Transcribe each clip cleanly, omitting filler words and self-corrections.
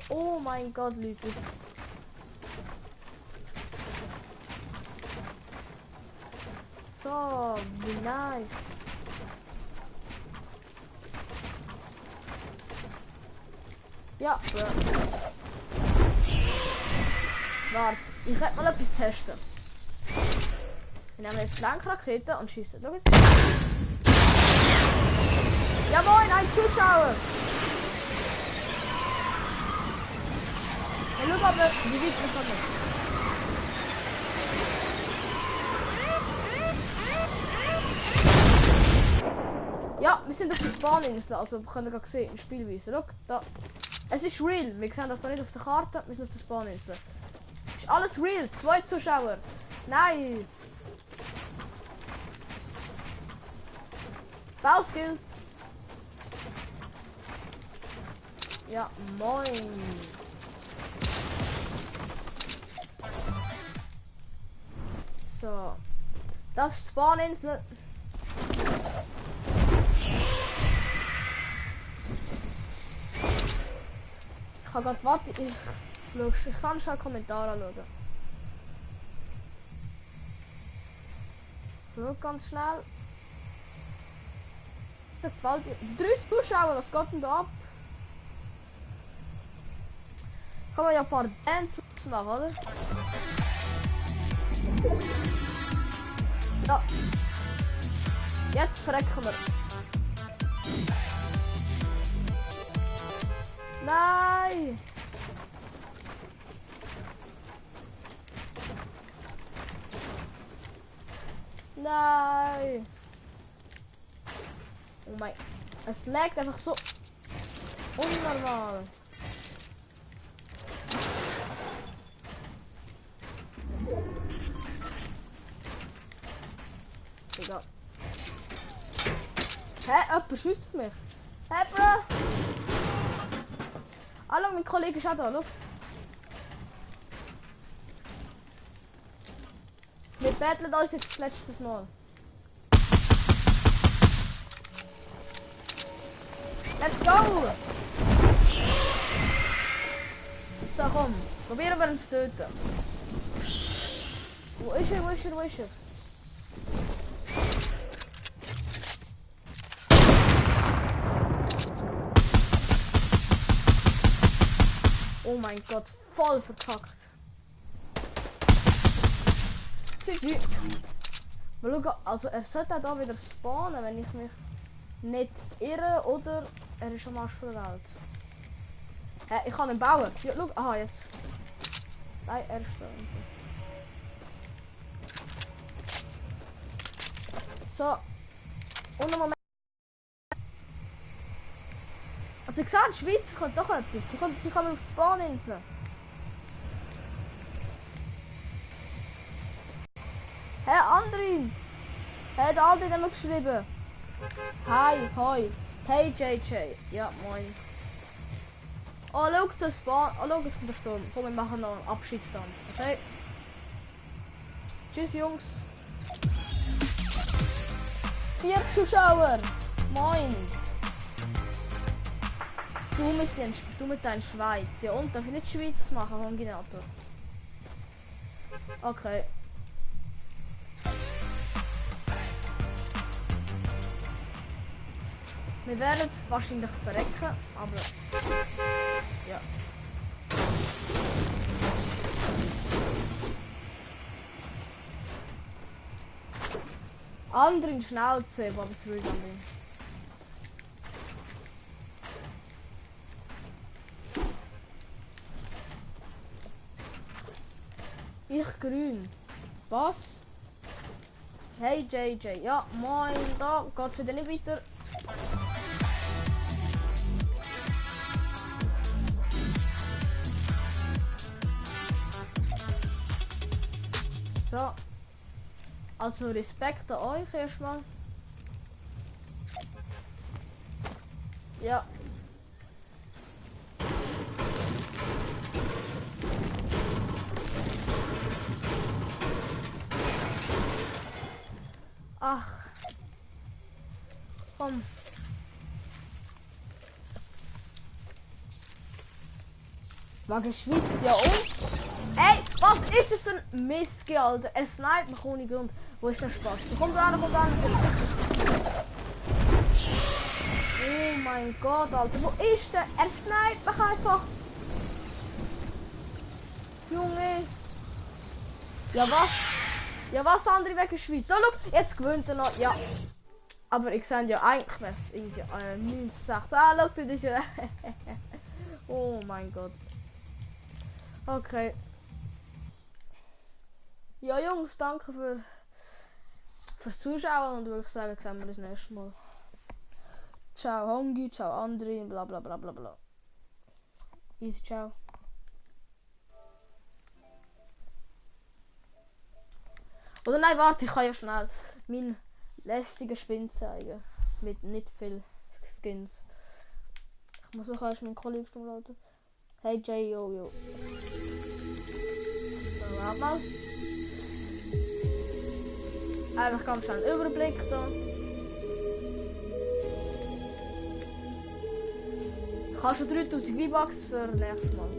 Oh mein Gott, Leute. So, wie nice. Ja, bro. Warte, ich werde mal etwas testen. Wir nehmen jetzt Lenkrakete und schießen. Schau jetzt. Ja moin, ein Zuschauer! Ja, schau aber, wie weit wir kommen. Ja, wir sind auf der Spawninsel, also wir können gerade sehen, in Spielweise. Schau, da. Es ist real, wir sehen das noch nicht auf der Karte, wir sind auf der Spawninsel. Ist alles real, 2 Zuschauer. Nice! Bauskills! Ja, moin! So. Das ist Spawninsel. Ich kann gerade warten, ich kann schon Kommentare anschauen. So, ganz schnell. Bald 3 Zuschauer, was geht denn da ab? Kann man ja ein paar Bands machen, oder? Ja. Jetzt verrecken wir. Nein! Nein! Oh mein... Es laggt einfach so... unnormal. Egal. Hä? Jemand schießt auf mich. Hä, Bro? Hallo, mein Kollege ist auch da, schau. Wir battlen uns jetzt das letzte Mal. Let's go! So, komm. Probieren wir ihn zu töten. Wo ist er, wo ist er, wo ist er? Oh mein Gott, voll verkackt. Also er sollte da wieder spawnen, wenn ich mich nicht irre, oder er ist am Arsch von der Welt. Ich kann ihn bauen. Ja, schau, aha, jetzt. Nein, er ist da. So. Und noch Moment. Also ich gesagt, die Schweiz kann doch etwas. Sie kommen auf die Spawninsel. Hey Andrin! Hey, der Andrin hat mir geschrieben. Hi, hoi. Hey JJ. Ja, moin. Oh, schau, das Spawn. Oh, schau, es kommt der Sturm. Komm, wir machen noch einen Abschiedstanz. Okay? Tschüss, Jungs. 4 Zuschauer. Moin. Du mit deiner Schweiz. Ja, und darf ich nicht Schweiz machen, Kombinator? Okay. Wir werden wahrscheinlich verrecken, aber ja. Anderen Schnauze, wo es will dann. Ich grün. Was? Hey JJ, ja moin, da geht's wieder nicht weiter. So. Also Respekt an euch erstmal. Ja. Ach. Komm. Wegen Schweiz, ja und? Ey, was ist das für ein Mist, Alter? Er sniped mich ohne Grund. Wo ist der Spaß? Kommt an, kommt an. Oh mein Gott, Alter, wo ist der? Er sniped mich einfach. Junge. Ja was? Ja was, andere wegen Schweiz? So, schau, jetzt gewinnt er noch. Ja. Aber ich sage ja eigentlich, wäre es irgendwie 9:16. Ah, schau, das ist ja... Oh mein Gott. Okay. Ja Jungs, danke fürs Zuschauen und würde ich sagen, sehen wir das nächste Mal. Ciao Hongi, ciao Andri, bla bla bla bla bla. Easy, ciao. Oder nein, warte, ich kann ja schnell meinen lästigen Spind zeigen. Mit nicht viel Skins. Ich muss noch erst meinen Kollegen laden. Hey Jay, yo, yo. So, warte mal. Einfach ganz schnell einen Überblick da. Ich habe schon 3000 V-Bucks für nächstes Mal.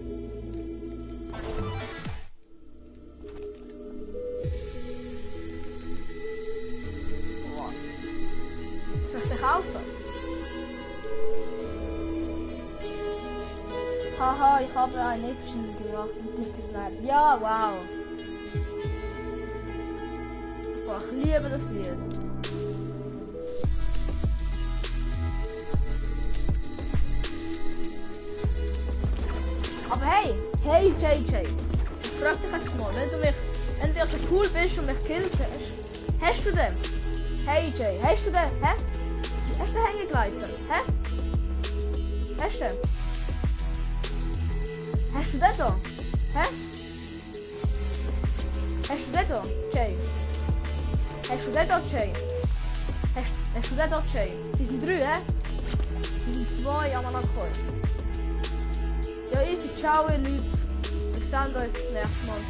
Soll ich den kaufen? Haha, ich habe ein Action gemacht und dich gesniped. Ja, wow. Boah, ich liebe das Lied. Aber hey JJ, ich frag dich jetzt mal, wenn du so cool bist und mich killt hast du den? Hey Jay, hast du den? Hä? Hast du den Hängegleiter? Hä? Hast du den? Hast du den da? Hä? Hast du den da, Jay? Hast du den da, Jay? Hast du den da, Jay? Sie sind 3, hä? Sie sind 2, aber noch cool. Ja, easy, ciao ihr Leute. Wir sehen uns das nächste Mal.